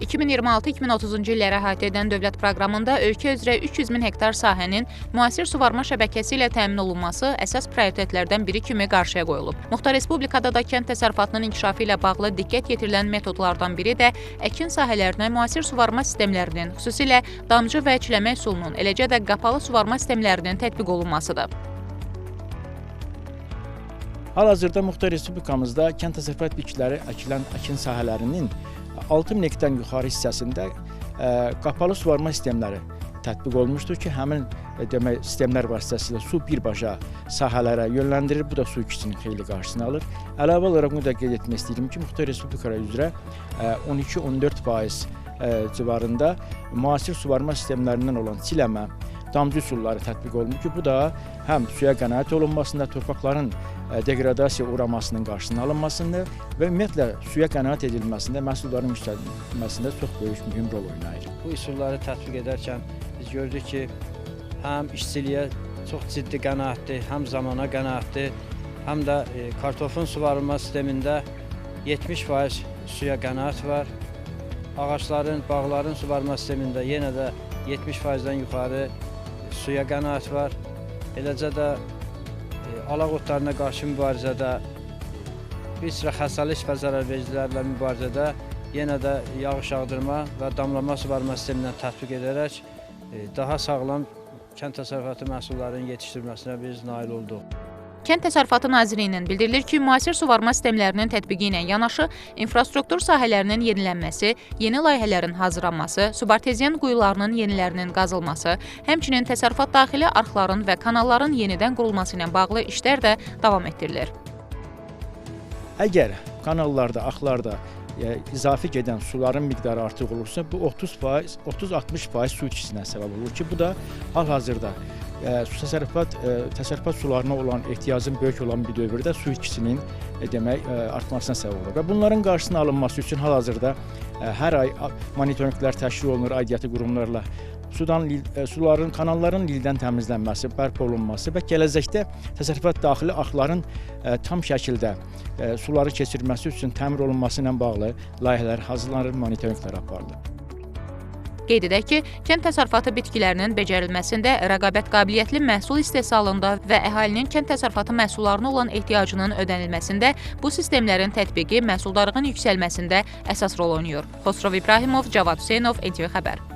2026-2030-cu illəri əhatə edən dövlət proqramında ölkə üzrə 300 min hektar sahənin müasir suvarma şəbəkəsi ilə təmin olunması əsas prioritetlərdən biri kimi qarşıya qoyulub. Muxtar Respublikada da kənd təsərrüfatının inkişafı ilə bağlı diqqət yetirilən metodlardan biri də əkin sahələrinə müasir suvarma sistemlərinin, xüsusilə damcı və çiləmə üsulunun, eləcə də qapalı suvarma sistemlərinin tətbiq olunmasıdır. Hal-hazırda Muxtar Respublikamızda kənd təsərrüfat bitkiləri əkilən əkin sahələrinin 6000 hektardan yuxarı hissəsində qapalı suvarma sistemləri tətbiq olunmuşdur ki, həmin demək sistemlər vasitəsilə su birbaşa sahələrə yönləndirilir. Bu da su itkisinin xeyli qarşısını alır. Əlavə olaraq bunu da qeyd etmək istəyirəm ki, Muxtar Respublika üzrə 12-14% civarında müasir suvarma sistemlərindən olan çiləmə, damcı üsulları tətbiq olunur ki, bu da həm suya qənaət olunmasında, torpaqların deqradasiya uğramasının qarşısının alınmasında və ümumiyyətlə suya qənaət edilməsində, məhsulların yüksəlməsində çox böyük mühüm rol oynayır. Bu üsulları tətbiq edərkən biz gördük ki, həm işçiliyə çox ciddi qənaətdir, həm zamana qənaətdir, həm də kartofun suvarılma sistemində 70% suya qənaət var. Ağacların, bağların suvarma sistemində yenə də 70%-dən yuxarı suya qənaət var. Eləcə də alaq otlarına qarşı mübarizədə, bir sıra xəstəlik və zərərvericilərlə mübarizədə yenə də yağış yağdırma və damlama suvarma sistemindən tətbiq edərək daha sağlam kənd təsərrüfatı məhsullarının yetişdirilməsinə biz nail olduq. Kənd Təsərrüfatı Nazirliyindən bildirilir ki, müasir suvarma sistemlərinin tətbiqi ilə yanaşı infrastruktur sahələrinin yenilənməsi, yeni layihələrin hazırlanması, subarteziyan quyularının yenilərinin qazılması, həmçinin təsərrüfat daxili arxların və kanalların yenidən qurulması ilə bağlı işlər də davam etdirilir. Əgər kanallarda, arxlarda izafi gedən suların miqdarı artıq olursa, bu 30-60% su itkisinə səbəb olur ki, bu da hal-hazırda təsərrüfat sularına olan ehtiyacın böyük olan bir dövrdə su itkisinin demək artmasına səbəb olur. Və bunların qarşısının alınması üçün hal-hazırda hər ay monitorinqlər təşkil olunur aidiyyəti qurumlarla. Suların, kanalların lildən təmizlənməsi, bərpa olunması və gələcəkdə təsərrüfat daxili arxların tam şəkildə suları keçirilməsi üçün təmir olunması ilə bağlı layihələr hazırlanır, monitorinqlər aparılır. Qeyd edək ki, kənd təsərrüfatı bitkilərinin becərilməsində, rəqabət qabiliyyətli məhsul istehsalında və əhalinin kənd təsərrüfatı məhsullarına olan ehtiyacının ödənilməsində bu sistemlərin tətbiqi məhsuldarlığın yüksəlməsində əsas rol oynayır. Xosrov İbrahimov, Cavad Hüseynov, NTV Xəbər.